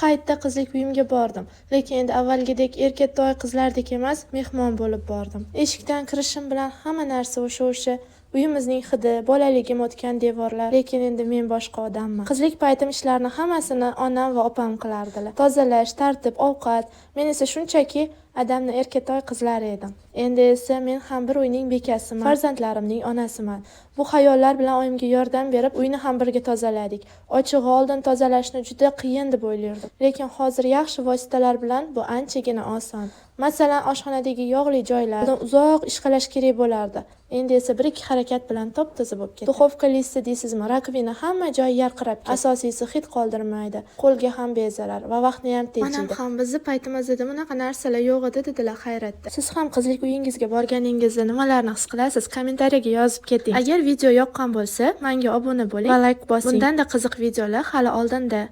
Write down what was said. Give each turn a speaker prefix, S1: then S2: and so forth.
S1: Hayitda qizlik uyimga bordim. Lekin endi avvalgidek erkatoy qizlardek emas, mehmon bo'lib bordim. Eshikdan kirishim bilan hamma narsa o'sha-o'sha. Uyimizning hidi, bolaligim o'tgan devorlar, lekin endi men boshqa odamman. Qizlik paytim ishlarni hammasini onam va opam qilardilar. Tozalash, tartib, ovqat. Men esa shunchaki adamni erkatoy qizlari edim. Endi esa men ham bir uyning bekasiman, farzandlarimning onasiman. Bu xayollar bilan oyimga yordam berib, uyni ham birga tozaladik. Ochig'i, oldin tozalashni juda qiyin deb o'ylardim. Lekin hozir yaxshi vositalar bilan bu anchagina oson. Masalan, oshxonadagi yog'li joylar oldin uzoq ishqalash kerak bo'lardi. Endi esa bir-ikki harakat bilan top-toza bo'lib ketdi. Duxovka listi deysizmi, rakovina, hamma joyi yarqirab ketdi. Asosiysi, hid qoldirmaydi. Qo'lga ham bezarar va vaqtni ham tejaydi. Onam ham bizni paytimizda bunaqa narsalar yo'q edi dedilar hayratda. Siz ham qizlik uyingizga borganingizda nimalarni his qilasiz? Kommentariyaga yozib keting. Agar video yoqqan bo'lsa, menga obuna bo'ling va layk bosing. Bundan-da qiziq videolar hali oldinda.